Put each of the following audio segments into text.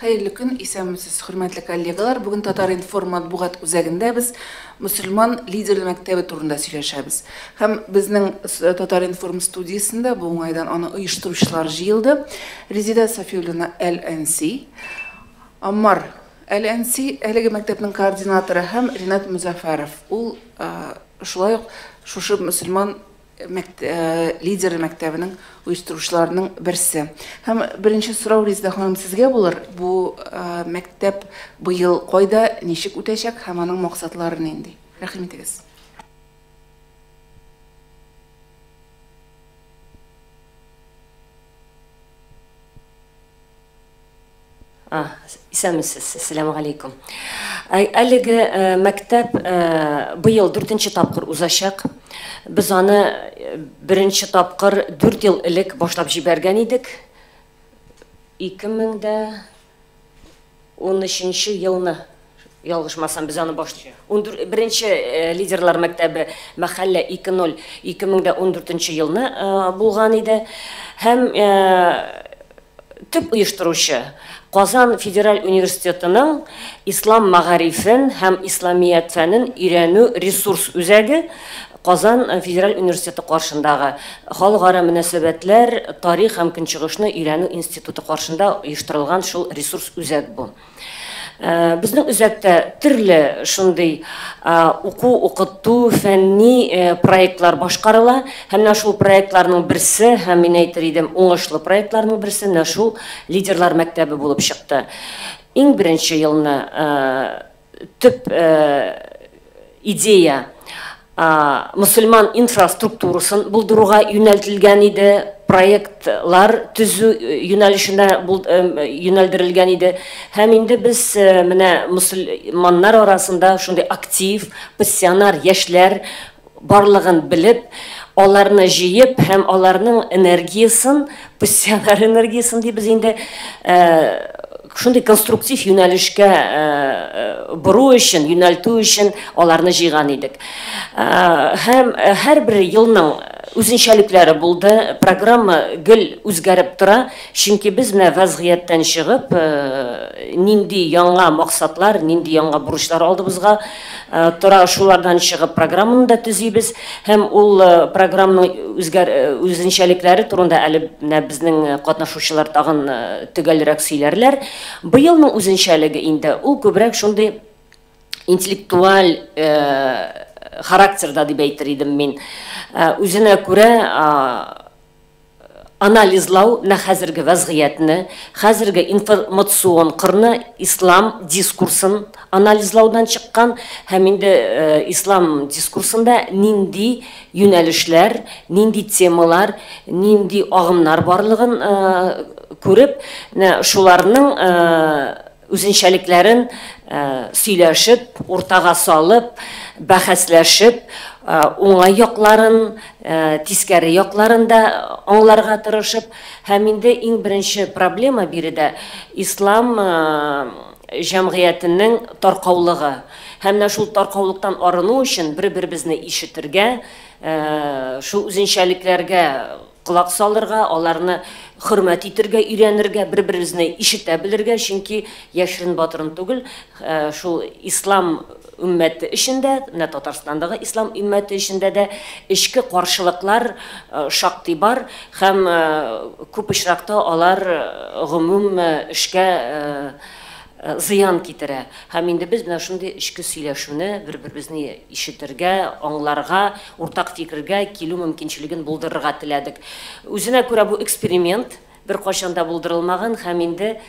Хәерле көн, исәнмесез, хөрмәтле коллегалар. Бүген Татар-информ матбугат үзәгендә без мөселман лидерлы мәктәбе турында сөйләшәбез. Һәм безнең Татар-информ студиясендә бу уңайдан аны оештыручылар җыелды. Резеда Сафиуллина Әл-Әнси, Аммар Әл-Әнси, әлеге мәктәпнең координаторы һәм Ринат Мөзәфәров. Ул шулай ук шушы мөселман лидеры мәктәбенең оештыручыларының берсе. Һәм беренче сорау, Резеда ханым, сезгә булыр. Бу мәктәп быел кайда, ничек үтәчәк һәм аның максатлары нинди? Рәхим итегез. Исәнмесез, әссәламү галәйкүм. Әлеге мәктәп быел дүртенче тапкыр узачак. Без аны беренче тапкыр 4 ел элек башлап җибәргән идек. 2013 елны, ялгышмасам, без аны баш беренче лидерлар мәктәбе мәхәллә 2.0 2014 елны булган иде. Һәм төп оештыручы Казан федераль университетының Ислам мәгарифен һәм исламият фәнен өйрәнү ресурс үзәге Казан федераль университеты каршындагы Халыкара мөнәсәбәтләр, тарих һәм көнчыгышны өйрәнү институты каршында оештырылган шул ресурс үзәк бу. Безнең үзәктә төрле шундый уку, укыту, фәнни проектлар башкарыла. Һәм менә шул проектларның берсе, һәм мин әйтер идем, уңышлы проектларның берсе менә шул лидерлар мәктәбе булып чыкты. Иң беренче елны төп идея мөселман инфраструктурасын булдыруга юнәлтелгән иде, проектлар төзү юнәлешенә юнәлдерелгән иде. Һәм инде без менә мөселманнар арасында шундый актив, пассионар яшьләр барлыгын белеп, аларны җыеп һәм аларның энергиясын, пассионар энергиясын дибез инде, шундый конструктив юнәлешкә бору өчен, юнәлтү өчен аларны җыйган идек. Һәм һәрбер елның үзенчәлекләре булды, программа гел үзгәреп тора, чөнки без менә вазгыятьтән чыгып, нинди яңа максатлар, нинди яңа бурычлар алдыбызга тора, шулардан чыгып программаны да төзибез. Һәм ул программаның үзенчәлекләре турында әле менә безнең катнашучылар тагын төгәлрәк сөйләрләр. Быелның үзенчәлеге инде ул күбрәк шундый интеллектуаль характерда дип әйтер идем мин. Үзенә күрә анализлау менә хәзерге вазгыятьне, хәзерге информацион кырны, ислам дискурсын анализлаудан чыккан һәм инде ислам дискурсында нинди юнәлешләр, нинди темалар, нинди агымнар барлыгын күреп, менә шуларның үзенчәлекләрен сөйләшеп, уртага салып, бәхәсләшеп, уңай якларын, тискәре якларын да аңларга тырышып, һәм инде иң беренче проблема биредә ислам җәмгыятенең таркаулыгы. Һәм менә шул таркаулыктан арыну өчен бер-беребезне ишетергә, шул үзенчәлекләргә колак салырга, аларны хөрмәт итергә өйрәнергә, бер-беребезне ишетә белергә, чөнки яшерен батырын түгел, шул ислам өммәте эчендә, менә Татарстандагы ислам өммәте эчендә дә эчке каршылыклар шактый бар һәм күп очракта алар гомум эшкә зыян китерә. Һәм инде без менә шундый эчке сөйләшүне бер-беребезне ишетергә, аңларга, уртак фикергә килү мөмкинчелеген булдырырга теләдек. Үзенә күрә бу эксперимент бер кайчан да булдырылмаган һәм инде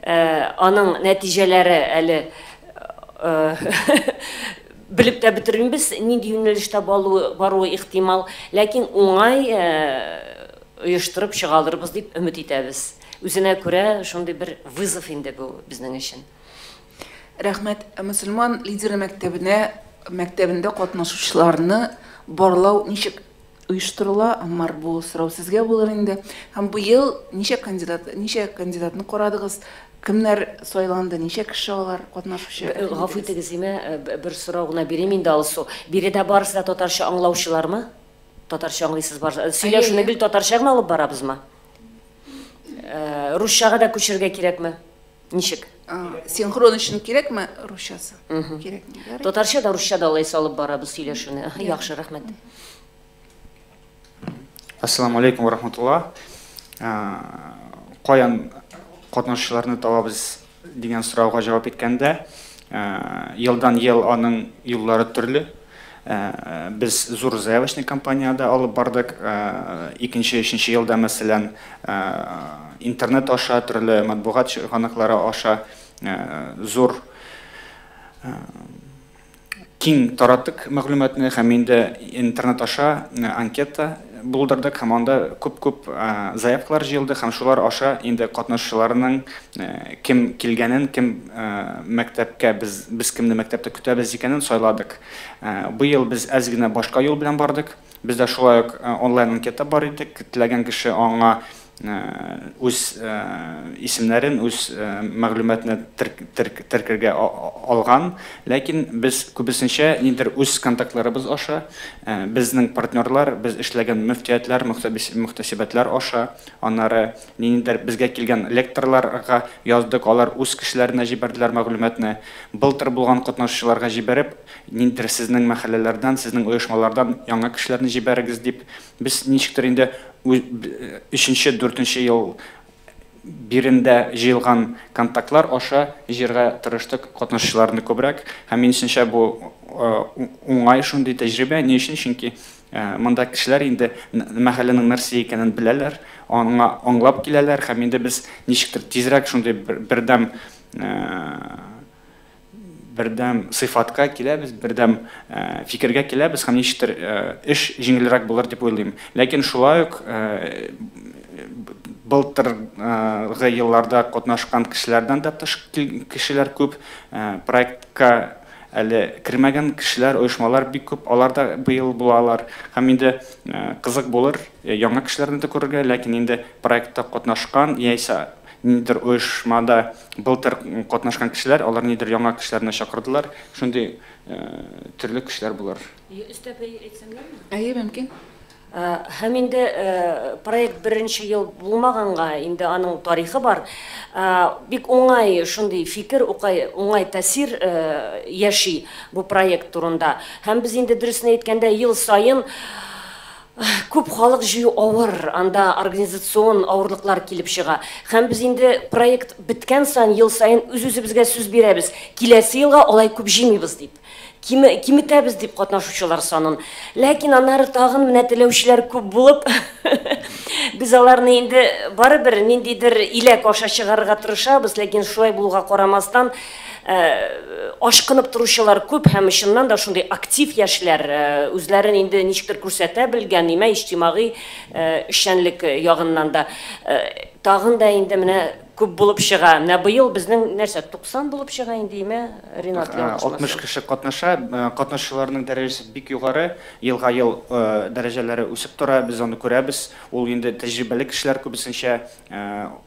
аның нәтиҗәләре әле белеп тә бетермибез, нинди юнәлештә баруы ихтимал, ләкин уңай оештырып чыга алырбыз дип өмет итәбез. Үзенә күрә шундый бер вызов инде бу безнең өчен. Рәхмәт. Мөселман лидеры мәктәбендә катнашучыларны барлау ничек оештырыла? Аммар, бу сорау сезгә булыр инде. Һәм быел ничә кандидатны карадыгыз? Кемнәр сайланды? Ничә кеше алар катнашучы? Гафу итегез, бер сорау гына бирим инде, Алсу. Биредә барысы да татарча аңлаучылармы? Татарча аңлыйсыз барысы. Сөйләшүне гел татарча гына алып барабызмы? Русчага да күчерергә кирәкме? Ничек? Синхрон өчен кирәкме русчасы? Кирәкми. Татарча да, русча да алай салып барабыз сөйләшүне. Яхшы, рәхмәт. Ассаламу алейкум ва рахматуллах. Каян катнашучыларны табабыз дигән сорауга җавап иткәндә, елдан ел аның юллары төрле. Без зур заявочный кампаниядә алып бардык. Икенче, өченче елда, мәсәлән, интернет аша, төрле матбугат чыганаклары аша зур киң тараттык мәгълүматны һәм инде интернет аша анкета булдырдык һәм анда күп-күп заявкалар җыелды һәм шулар аша инде катнашучыларның кем килгәнен, кем мәктәпкә без кемне мәктәптә көтәбез икәнен сайладык. Быел без әз генә башка юл белән бардык. Бездә шулай ук онлайн анкета бар иде. Теләгән кеше аңа үз исемнәрен, үз мәгълүматны теркергә алган, ләкин без күбесенчә нидер үз контактларыбыз аша, безнең партнерлар, без эшләгән мөфтиятләр, мөхтәсибәтләр аша, аннары ниндидер безгә килгән лекторларга яздык, алар үз кешеләренә җибәрделәр мәгълүматны. Былтыр булган катнашучыларга җибәреп, ниндидер сезнең мәхәлләләрдән, сезнең оешмалардан яңа кешеләрне җибәрегез дип, без ничектер инде өченче, дүртенче ел бирендә җыелган контактлар аша җыярга тырыштык катнашучыларны күбрәк. Һәм минемчә бу уңай шундый тәҗрибә. Ни өчен? Чөнки монда кешеләр инде мәхәлләнең нәрсә икәнен беләләр, аңа аңлап киләләр һәм инде без ничектер тизрәк шундый бердәм сыйфатка киләбез, бердәм фикергә киләбез һәм ничектер эш җиңелрәк булыр дип уйлыйм. Ләкин шулай ук былтыргы елларда катнашкан кешеләрдән дә тыш кешеләр күп, проектка әле кермәгән кешеләр, оешмалар бик күп, алар да быел булалар. Һәм инде кызык булыр яңа кешеләрне дә күрергә, ләкин инде проектта катнашкан яисә ниндидер оешмада былтыр катнашкан кешеләр, алар нидер яңа кешеләрне чакырдылар. Шундый төрле кешеләр булыр. Өстәп әйтсәм ярыймы? Әйе, мөмкин. Һәм инде проект беренче ел булмаганга, инде аның тарихы бар. Бик уңай шундый фикер, уңай тәэсир яши бу проект турында. Һәм без инде дөресен әйткәндә, ел саен күп халык җыю авыр, анда организацион авырлыклар килеп чыга. Һәм без инде проект беткән саен, ел саен үз-үзебезгә сүз бирәбез. Киләсе елга алай күп җыймыйбыз дип. Киметәбез дип катнашучылар санын. Ләкин аннары тагын менә теләүчеләр күп булып, без аларны инде барыбер ниндидер иләк аша чыгарырга тырышабыз, ләкин шулай булуга карамастан, ашкынып торучылар күп һәм чыннан да шундый актив яшьләр, үзләрен инде ничектер күрсәтә белгән, нимә иҗтимагый эшчәнлек ягыннан да тагын да инде менә күп булып чыга. Менә быел безнең нәрсә 90 булып чыга инде, име, Ринат, ялгышмасам? 60 кеше катнаша. Катнашучыларның дәрәҗәсе бик югары, елга ел дәрәҗәләре үсеп тора, без аны күрәбез. Ул инде тәҗрибәле кешеләр күбесенчә,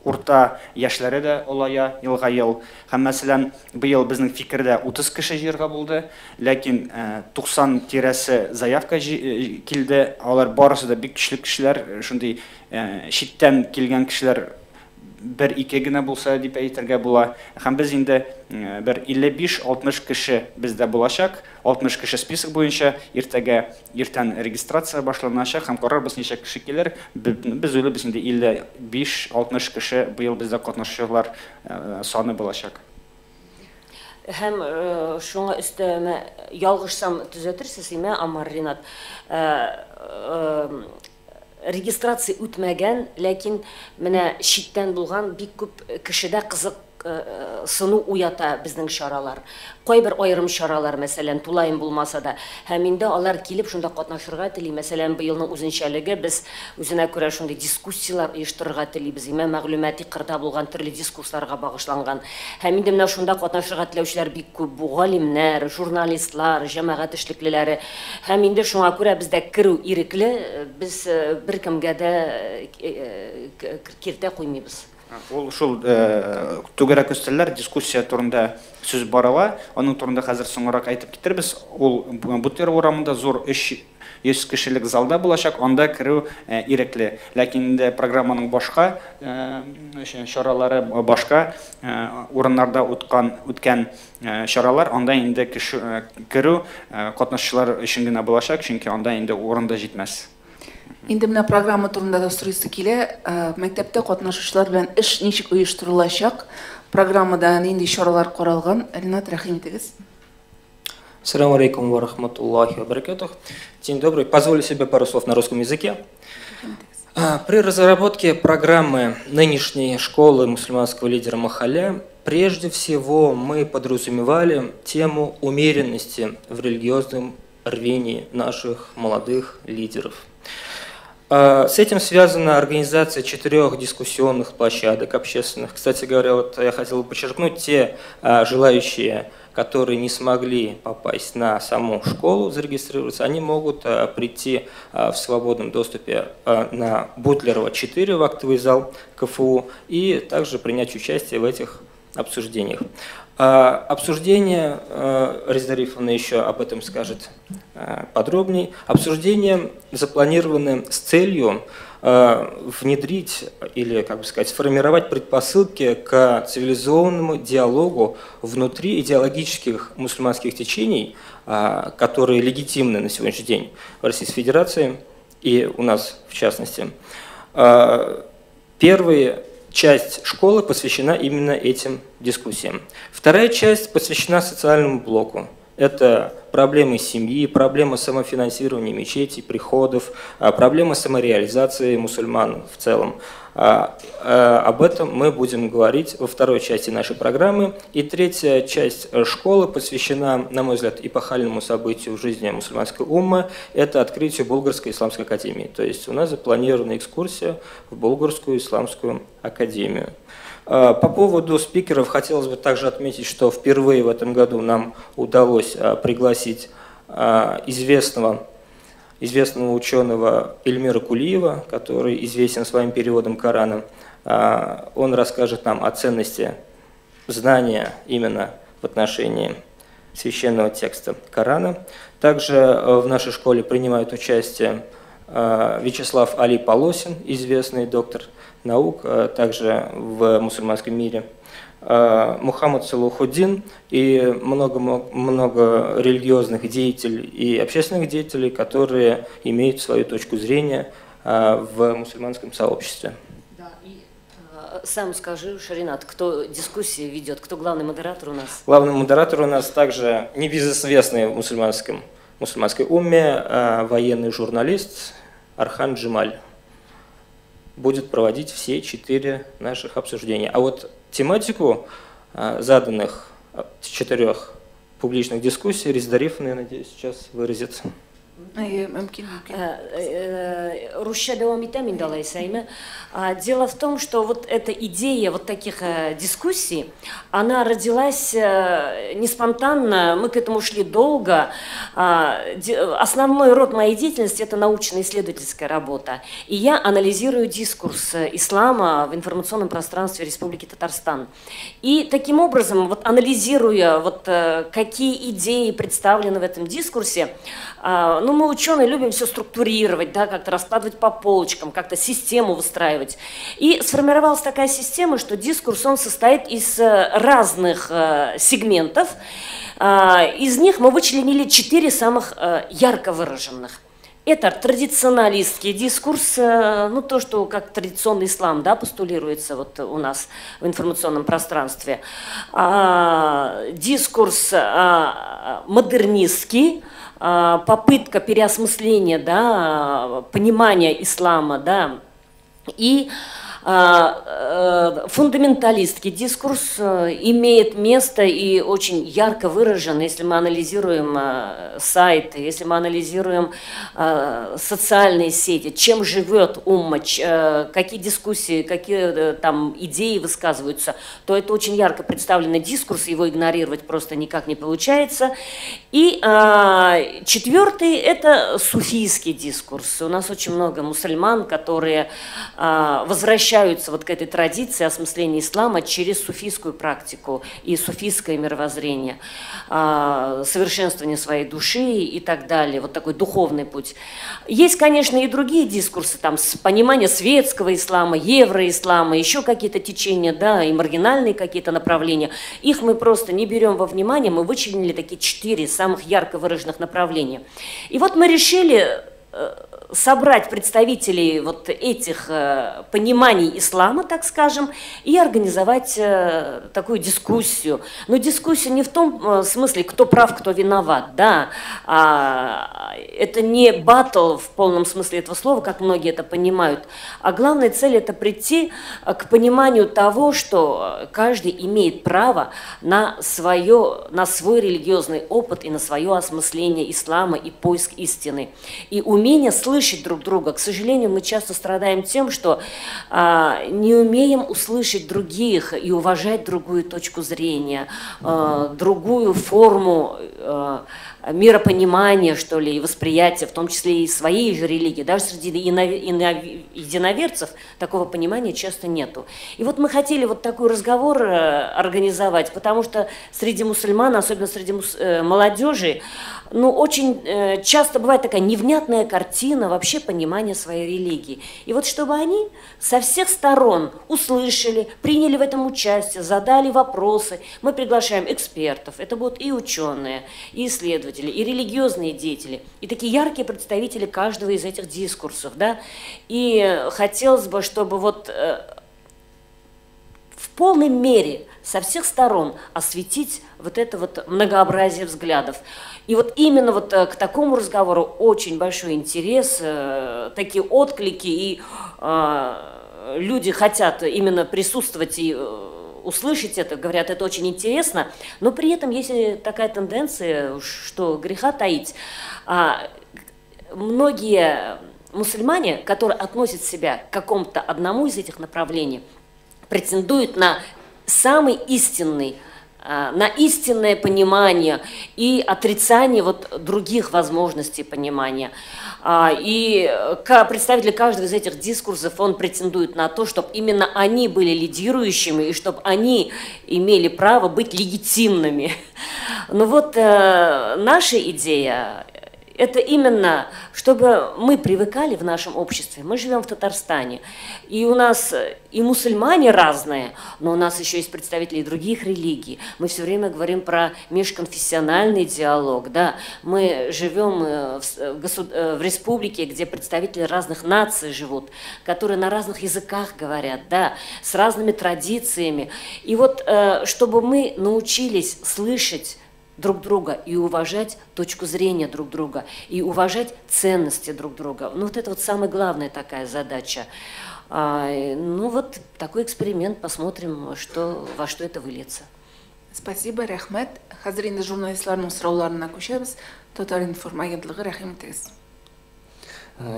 урта яшьләре дә олая елга ел. Һәм мәсәлән, быел безнең фикердә 30 кеше җыярга булды, ләкин 90 тирәсе заявка килде. Алар барысы да бик көчле кешеләр, шундый читтән килгән кешеләр бер-ике генә булса дип әйтергә була. Һәм без инде бер 55-60 кеше бездә булачак. 60 кеше список буенча иртәгә иртән регистрация башланачак һәм карарбыз ничә кеше килер. Без уйлыйбыз инде 55-60 кеше быел бездә катнашучылар саны булачак. Һәм шуңа өстәмә ялгышсам төзәтерсез, име, Амар, Ринат, регистрация үтмәгән, ләкин менә читтән булган бик күп кешедә кызык сыну уята безнең чаралар. Кайбер аерым чаралар, мәсәлән, тулаем булмаса да, һәм инде алар килеп шунда катнашырга тели. Мәсәлән, быелның үзенчәлеге без үзенә күрә шундый дискуссияләр оештырырга телибез, имә мәгълүмати кырда булган төрле дискурсларга багышланган. Һәм инде менә шунда катнашырга теләүчеләр бик күп. Бу галимнәр, журналистлар, җәмәгать эшлеклеләре. Һәм инде шуңа күрә бездә керү ирекле, без беркемгә дә киртә куймыйбыз. Ул шул түгәрәк өстәлләр дискуссия турында сүз барыла. Аның турында хәзер соңрак әйтеп китербез. Ул Бутлеров урамында зур 300 кешелек залда булачак, анда керү ирекле. Ләкин инде программаның башка чаралары, башка урыннарда үткән чаралар, анда инде керү катнашучылар өчен генә булачак, чөнки анда инде урын да җитмәс. Инде менә программа турында да сорыйсы килә. Мәктәптә катнашучылар белән эш ничек оештырылачак? Программада нинди чаралар каралган? Ринат, рәхим итегез. Ассаламу алейкум ва рахматуллахи ва баракатух. День добрый. Позволю себе пару слов на русском языке. При разработке программы нынешней школы мусульманского лидера Махалля прежде всего мы подразумевали тему умеренности в религиозном рвении наших молодых лидеров. С этим связана организация 4 дискуссионных площадок общественных. Кстати говоря, вот я хотел бы подчеркнуть, те желающие, которые не смогли попасть на саму школу, зарегистрироваться, они могут прийти в свободном доступе на Бутлерова 4 в актовый зал КФУ и также принять участие в этих обсуждениях. Обсуждение, Резеда Арифовна еще об этом скажет подробнее, обсуждения запланированы с целью внедрить или, как бы сказать, сформировать предпосылки к цивилизованному диалогу внутри идеологических мусульманских течений, которые легитимны на сегодняшний день в Российской Федерации и у нас в частности. Первые часть школы посвящена именно этим дискуссиям. Вторая часть посвящена социальному блоку. Это проблемы семьи, проблемы самофинансирования мечетей, приходов, проблемы самореализации мусульман в целом. Об этом мы будем говорить во второй части нашей программы. И третья часть школы посвящена, на мой взгляд, эпохальному событию в жизни мусульманской уммы – это открытию Булгарской исламской академии. То есть у нас запланирована экскурсия в Булгарскую исламскую академию. По поводу спикеров хотелось бы также отметить, что впервые в этом году нам удалось пригласить известного ученого Эльмира Кулиева, который известен своим переводом Корана. Он расскажет нам о ценности знания именно в отношении священного текста Корана. Также в нашей школе принимают участие Вячеслав Али Полосин, известный доктор наук, также в мусульманском мире, Мухаммад Салахуддин и много религиозных деятелей и общественных деятелей, которые имеют свою точку зрения в мусульманском сообществе. Да, и сам скажи, Ринат, кто дискуссии ведет, кто главный модератор у нас? Главный модератор у нас также небезызвестный в мусульманской умме военный журналист Архан Джемаль будет проводить все 4 наших обсуждения. А вот тематику заданных 4 публичных дискуссий Резеда Арифовна, я надеюсь, сейчас выразит. Русча дәвам итәм инде алайса, әйме. Дело в том, что вот эта идея вот таких дискуссий, она родилась не спонтанно, мы к этому шли долго. Основной род моей деятельности – это научно-исследовательская работа. И я анализирую дискурс ислама в информационном пространстве Республики Татарстан. И таким образом, вот анализируя, вот, какие идеи представлены в этом дискурсе, ну, мы, ученые, любим все структурировать, да, как-то раскладывать по полочкам, как-то систему выстраивать. И сформировалась такая система, что дискурс, он состоит из разных сегментов. Из них мы вычленили 4 самых ярко выраженных. Это традиционалистский дискурс, ну, то, что как традиционный ислам, да, постулируется вот у нас в информационном пространстве. Дискурс модернистский, попытка переосмысления, да, понимания ислама, да, и фундаменталистский дискурс имеет место и очень ярко выражен, если мы анализируем сайты, если мы анализируем социальные сети, чем живет умма, какие дискуссии, какие там идеи высказываются, то это очень ярко представленный дискурс, его игнорировать просто никак не получается. И четвертый – это суфийский дискурс. У нас очень много мусульман, которые возвращаются возвращаются вот к этой традиции осмысления ислама через суфийскую практику и суфийское мировоззрение, совершенствование своей души и так далее, вот такой духовный путь. Есть, конечно, и другие дискурсы, там, понимание светского ислама, евроислама, еще какие-то течения, да, и маргинальные какие-то направления. Их мы просто не берем во внимание, мы вычленили такие 4 самых ярко выраженных направления. И вот мы решили собрать представителей вот этих пониманий ислама, так скажем, и организовать такую дискуссию. Но дискуссию не в том смысле, кто прав, кто виноват, да. Это не батл в полном смысле этого слова, как многие это понимают, а главная цель – это прийти к пониманию того, что каждый имеет право на свой религиозный опыт и на свое осмысление ислама и поиск истины. И умение слышать друг друга. К сожалению, мы часто страдаем тем, что не умеем услышать других и уважать другую точку зрения, другую форму миропонимания, что ли, и восприятия, в том числе и своей же религии. Даже среди единоверцев такого понимания часто нету. И вот мы хотели вот такой разговор организовать, потому что среди мусульман, особенно среди молодежи, ну, очень часто бывает такая невнятная картина вообще понимания своей религии. И вот чтобы они со всех сторон услышали, приняли в этом участие, задали вопросы, мы приглашаем экспертов, это будут и ученые, и исследователи, и религиозные деятели, и такие яркие представители каждого из этих дискурсов, да. И хотелось бы, чтобы вот в полной мере со всех сторон осветить вот это вот многообразие взглядов. И вот именно вот к такому разговору очень большой интерес, такие отклики, и люди хотят именно присутствовать и услышать это, говорят, это очень интересно, но при этом есть такая тенденция, что греха таить. Многие мусульмане, которые относят себя к какому-то одному из этих направлений, претендуют на самый истинный, на истинное понимание и отрицание вот других возможностей понимания. И представитель каждого из этих дискурсов, он претендует на то, чтобы именно они были лидирующими и чтобы они имели право быть легитимными. Но вот наша идея – это именно, чтобы мы привыкали в нашем обществе. Мы живем в Татарстане, и у нас и мусульмане разные, но у нас еще есть представители других религий. Мы все время говорим про межконфессиональный диалог, да. Мы живем в республике, где представители разных наций живут, которые на разных языках говорят, да, с разными традициями. И вот, чтобы мы научились слышать друг друга и уважать точку зрения друг друга, и уважать ценности друг друга. Ну вот это вот самая главная такая задача. Ну вот такой эксперимент, посмотрим, что, во что это выльется. Спасибо, рәхмәт. Хәзер инде журналистларның сорауларына күчәбез. Татар-информ агентлыгы, рәхим итегез.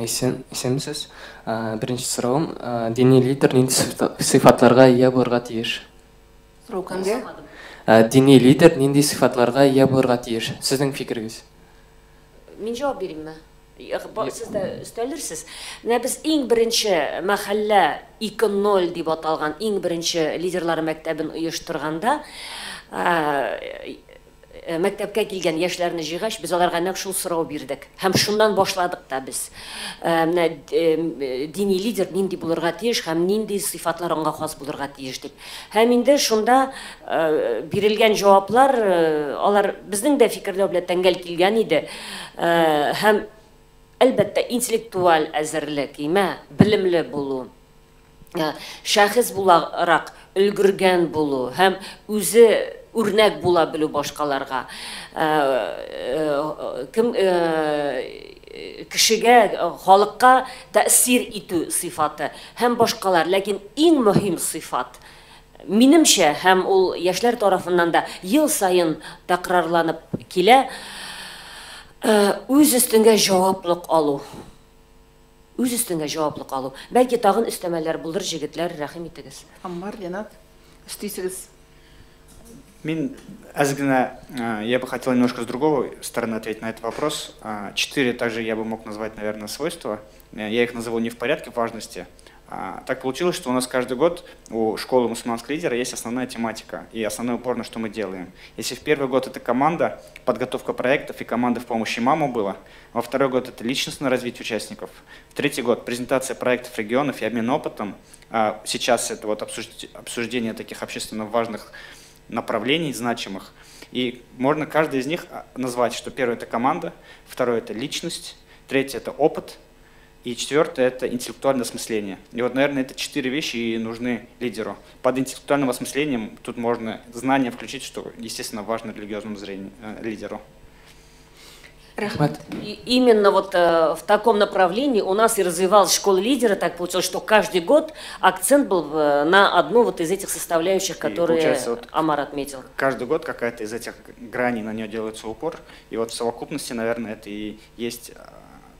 Исәнмесез. Беренче соравым, дини лидер нинди сыйфатларга ия булырга тиеш? Сорау кемгә? Дини лидер нинди сыйфатларга ия булырга тиеш? Сезнең фикерегез? Мин җавап биримме? Сез дә өстәлерсез. Менә без иң беренче мәхәллә 2.0 дип аталган иң беренче лидерлар мәктәбен оештырганда, мәктәпкә килгән яшьләрне җыйгач, без аларга нәкъ шул сорау бирдек. Һәм шуннан башладык та без. Менә дини лидер нинди булырга тиеш һәм нинди сыйфатлар аңа хас булырга тиеш дип. Һәм инде шунда бирелгән җаваплар, алар безнең дә фикерләү белән тәңгәл килгән иде. Һәм әлбәттә интеллектуаль әзерлек, имә, белемле булу, шәхес буларак өлгергән булу һәм үзе үрнәк була белү башкаларга, кем кешегә, халыкка тәэсир итү сыйфаты һәм башкалар. Ләкин иң мөһим сыйфат, минемчә, һәм ул яшьләр тарафыннан да ел саен тәкрарланып килә, үз өстеңгә җаваплык алу. Үз өстеңгә җаваплык алу. Бәлки тагын өстәмәләр булыр, җегетләр, рәхим итегез. Аммар, Ренат, өстисегез. Мин әз генә, я бы хотел немножко с другой стороны ответить на этот вопрос. 4 также я бы мог назвать, наверное, свойства. Я их назову не в порядке важности. Так получилось, что у нас каждый год у школы мусульманского лидера есть основная тематика и основной упор, на что мы делаем. Если в первый год это команда, подготовка проектов и команда в помощи имаму была, во второй год это личностное развитие участников, в третий год презентация проектов регионов и обмен опытом. Сейчас это вот обсуждение таких общественно важных направлений, значимых. И можно каждый из них назвать, что первое – это команда, второе – это личность, третье – это опыт, и четвертое – это интеллектуальное осмысление. И вот, наверное, это 4 вещи и нужны лидеру. Под интеллектуальным осмыслением тут можно знания включить, что, естественно, важно религиозному зрению, лидеру. Рәхмәт. И именно вот в таком направлении у нас и развивалась школа лидера. Так получилось, что каждый год акцент был на одну вот из этих составляющих, которые вот Амар отметил. Каждый год какая-то из этих граней, на нее делается упор. И вот в совокупности, наверное, это и есть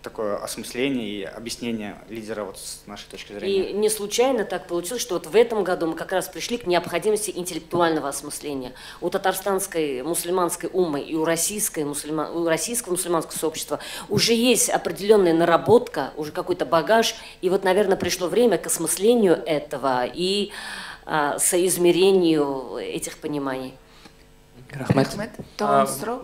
такое осмысление и объяснение лидера вот с нашей точки зрения. И не случайно так получилось, что вот в этом году мы как раз пришли к необходимости интеллектуального осмысления. У татарстанской мусульманской уммы и у российского мусульманского сообщества уже есть определенная наработка, уже какой-то багаж, и вот, наверное, пришло время к осмыслению этого и соизмерению этих пониманий. Рәхмәт.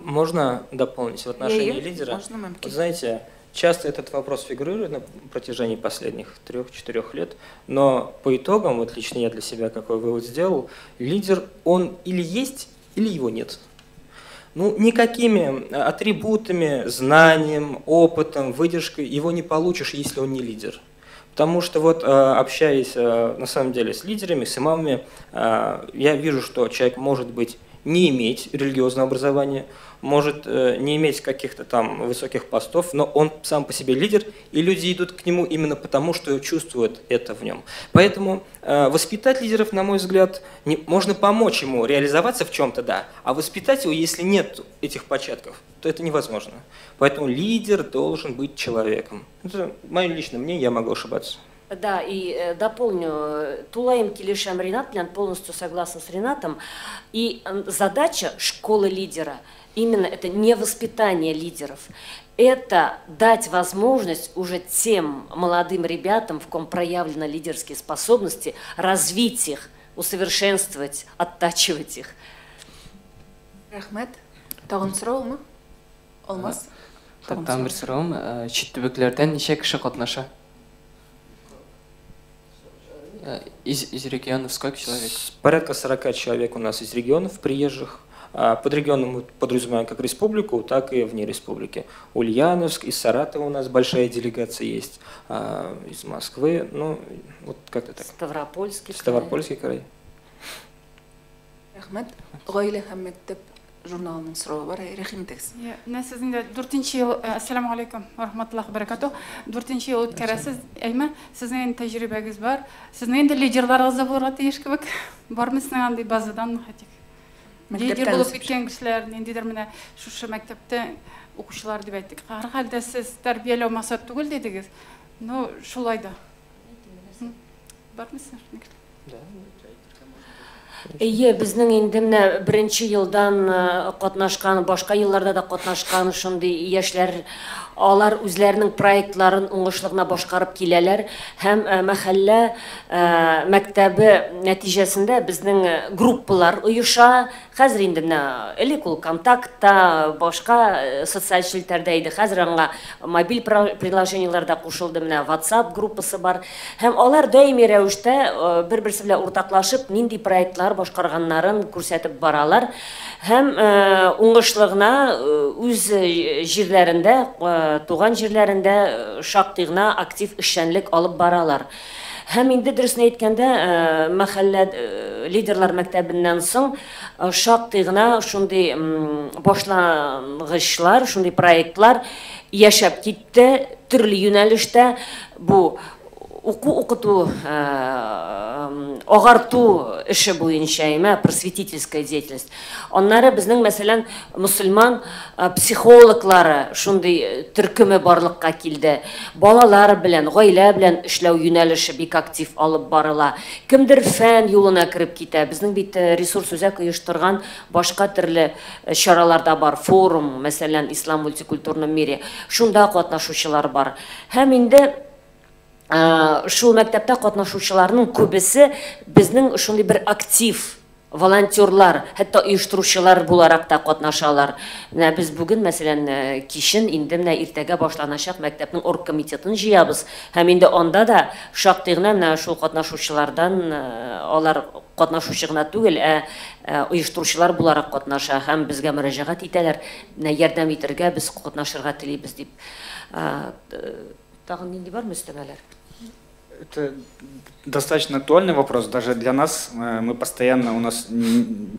Можно дополнить в отношении лидера? Можно, вот знаете, часто этот вопрос фигурирует на протяжении последних 3-4 лет, но по итогам, вот лично я для себя какой вывод сделал, лидер, он или есть, или его нет. Ну, никакими атрибутами, знанием, опытом, выдержкой его не получишь, если он не лидер. Потому что вот общаясь на самом деле с лидерами, с имамами, я вижу, что человек может быть не иметь религиозного образования, может не иметь каких-то там высоких постов, но он сам по себе лидер, и люди идут к нему именно потому, что чувствуют это в нем. Поэтому воспитать лидеров, на мой взгляд, не, можно помочь ему реализоваться в чем-то, да, а воспитать его, если нет этих початков, то это невозможно. Поэтому лидер должен быть человеком. Это мое личное мнение, я могу ошибаться. Да, и дополню, тулаем килешәм Ринат белән, полностью согласна с Ринатом. И задача школы лидера именно это не воспитание лидеров, это дать возможность уже тем молодым ребятам, в ком проявлены лидерские способности, развить их, усовершенствовать, оттачивать их. Рәхмәт. Тагын сораумы? Алмаз? Тагын бер соравым. Чит төбәкләрдән ничә кеше катнаша? Из регионов сколько человек? Порядка 40 человек у нас из регионов приезжих. Под регионом мы подразумеваем как республику, так и вне республики. Ульяновск, из Саратова у нас большая делегация есть, из Москвы, ну, вот как-то так. Ставропольский край. Ставропольский край. Рәхмәт. Гаилә һәм мәктәп журналының соравы бар, рәхим итегез. Менә сезнең дә 4 ел, ассаламу алейкум ва рахматуллахи ва баракатух. 4 ел үткәрәсез, әйме? Сезнең инде тәҗрибәгез бар. Сезнең инде лидерларыгыз да булырга тиеш кебек. Бармы сезнең андый базадан хәтик? Лидер булып киткән кешеләр, ниндидер менә шушы мәктәптә укучылар дип әйттек. Һәрхәлдә сез тәрбияләү максат түгел дидегез. Но шулай да. Бармы сезнең? Да. Әйе, безнең инде менә беренче елдан катнашкан, башка елларда да катнашкан шундый яшьләр, алар үзләренең проектларын уңышлы гына башкарып киләләр һәм мәхәллә мәктәбе нәтиҗәсендә безнең группалар оеша. Хәзер инде менә элек ул контактта, башка социаль челтәрдә иде. Хәзер аңа мобиль приложениелар да кушылды, менә WhatsApp группасы бар. Һәм алар даими рәвештә бер-берсе белән уртаклашып, нинди проектлар башкарганнарын күрсәтеп баралар һәм уңышлы гына үз җирләрендә, туган җирләрендә шактый гына актив эшчәнлек алып баралар. Һәм инде дөресен әйткәндә, мәхәллә лидерлар мәктәбеннән соң шактый гына шундый башлангычлар, шундый проектлар яшәп китте төрле юнәлештә. Бу уку укыту, агарту эше буенча, әйме, просветительская деятельность. Аннары безнең, мәсәлән, мусульман психологлары шундый төркеме барлыкка килде. Балалар белән, гаилә белән эшләү юнәлеше бик актив алып барыла. Кемдер фән юлына кереп китә. Безнең бит ресурс үзәк оештырган башка төрле чаралар да бар. Форум, мәсәлән, Ислам мультикультурном мире. Шунда катнашучылар бар. Һәм инде Шул мәктәптә катнашучыларның күбесе безнең шундый бер актив волонтерлар, хәтта оештыручылар буларак та катнашалар. Менә без бүген, мәсәлән, кичен инде менә иртәгә башланачак мәктәпнең оргкомитетын җыябыз. Һәм инде анда да шактый гына менә шул катнашучылардан, алар катнашучы гына түгел, ә оештыручылар буларак катнаша һәм безгә мөрәҗәгать итәләр, менә ярдәм итәргә, без катнашырга телибез дип. Тагын нинди бар мөстәмәләр? Это достаточно актуальный вопрос. Даже для нас, мы постоянно, у нас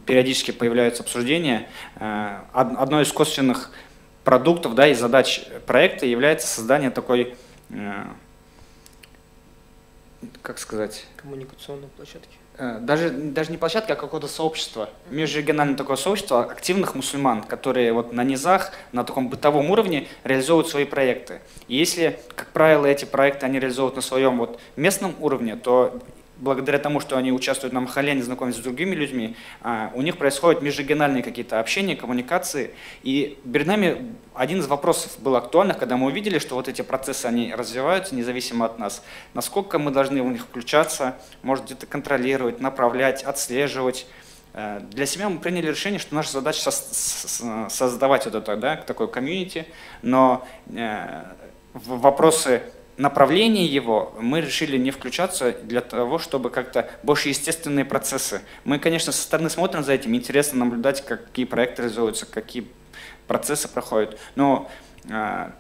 периодически появляются обсуждения. Одно из косвенных продуктов, да, и задач проекта является создание такой, как сказать? Коммуникационной площадки. Даже не площадки, а какого-то сообщества. Межрегиональное такое сообщество активных мусульман, которые вот на низах, на таком бытовом уровне реализовывают свои проекты. И если, как правило, эти проекты они реализовывают на своем вот местном уровне, то благодаря тому, что они участвуют на махалле, они знакомятся с другими людьми, у них происходят межрегиональные какие-то общения, коммуникации. И перед нами один из вопросов был актуальных, когда мы увидели, что вот эти процессы, они развиваются независимо от нас. Насколько мы должны в них включаться, может где-то контролировать, направлять, отслеживать. Для себя мы приняли решение, что наша задача создавать вот это, да, такое комьюнити, но в вопросы направление его мы решили не включаться для того, чтобы как-то больше естественные процессы. Мы, конечно, со стороны смотрим за этим, интересно наблюдать, какие проекты реализуются, какие процессы проходят. Но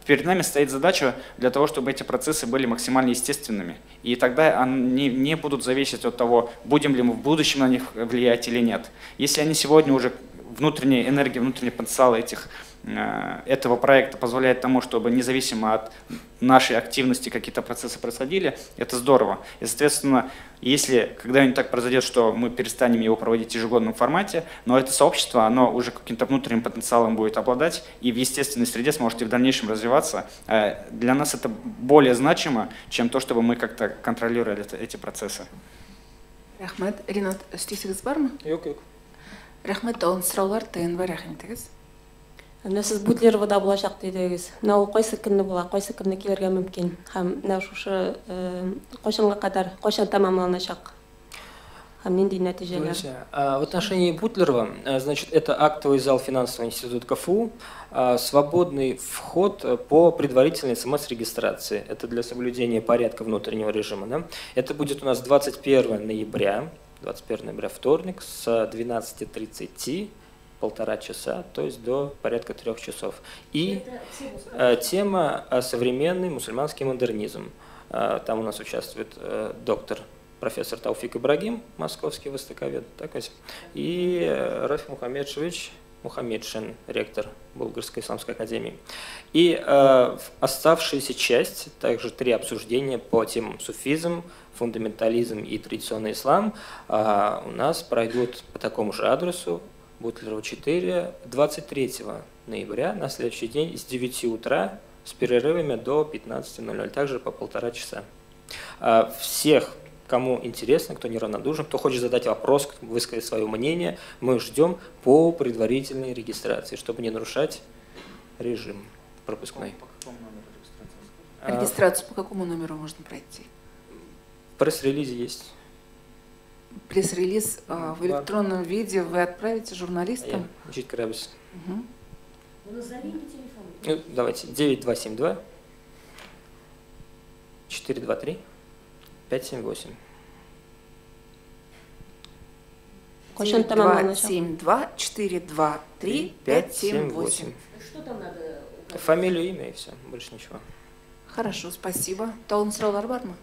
перед нами стоит задача для того, чтобы эти процессы были максимально естественными. И тогда они не будут зависеть от того, будем ли мы в будущем на них влиять или нет. Если они сегодня уже внутренняя энергия, внутренний потенциал этого проекта позволяет тому, чтобы независимо от нашей активности какие-то процессы происходили, это здорово. И, соответственно, если когда-нибудь так произойдет, что мы перестанем его проводить в ежегодном формате, но это сообщество, оно уже каким-то внутренним потенциалом будет обладать и в естественной среде сможет и в дальнейшем развиваться. Для нас это более значимо, чем то, чтобы мы как-то контролировали эти процессы. Рәхмәт. Ринат, өстисегез бармы? Юк, юк. Рәхмәт, тагын сораулар, ТНВ, рәхим итегез. Менә сез Бутлеровода булачак дидегез. Менә ул кайсы көнне була, кайсы көнне килергә мөмкин? Һәм менә шушы кайчанга кадәр, кайчан тәмамланачак? Һәм нинди нәтиҗәләр? В отношении Бутлерова, значит, это актовый зал финансового института КФУ, свободный вход по предварительной смс-регистрации. Это для соблюдения порядка внутреннего режима. Да? Это будет у нас 21 ноября, 21 ноября, вторник, с 12:30. 1,5 часа, то есть до порядка 3 часов. И тема «Современный мусульманский модернизм». Там у нас участвует доктор, профессор Тауфик Ибрагим, московский востоковед, так ведь? И Рафик Мухаммедшевич Мухаммедшин, ректор Булгарской исламской академии. И оставшаяся часть, также 3 обсуждения по темам суфизм, фундаментализм и традиционный ислам, у нас пройдут по такому же адресу, Бутлерова 4, 23 ноября, на следующий день с 9 утра с перерывами до 15:00, также по 1,5 часа. Всех, кому интересно, кто неравнодушен, кто хочет задать вопрос, высказать свое мнение, мы ждем по предварительной регистрации, чтобы не нарушать режим пропускной. По какому номеру регистрации? Регистрацию по какому номеру можно пройти? В пресс-релизе есть. Пресс-релиз в электронном виде вы отправите журналистам? Угу. Ну, давайте, 9272 423 578. 9272 423 578. Что там надо? Фамилию, имя и все, больше ничего. Хорошо, спасибо. Тагын сораулар бармы?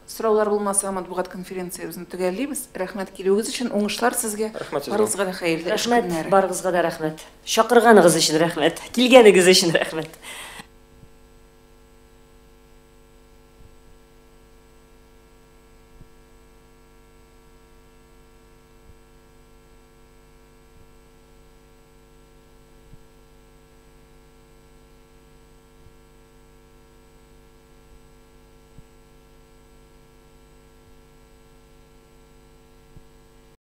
Сораулар булмаса, матбугат конференциябезне төгәллибез. Рәхмәт килүегез өчен, уңышлар сезгә. Барыгызга да хәерле эш көннәре. Рәхмәт, барыгызга да рәхмәт. Чакырганыгыз өчен рәхмәт. Килгәнегез өчен рәхмәт.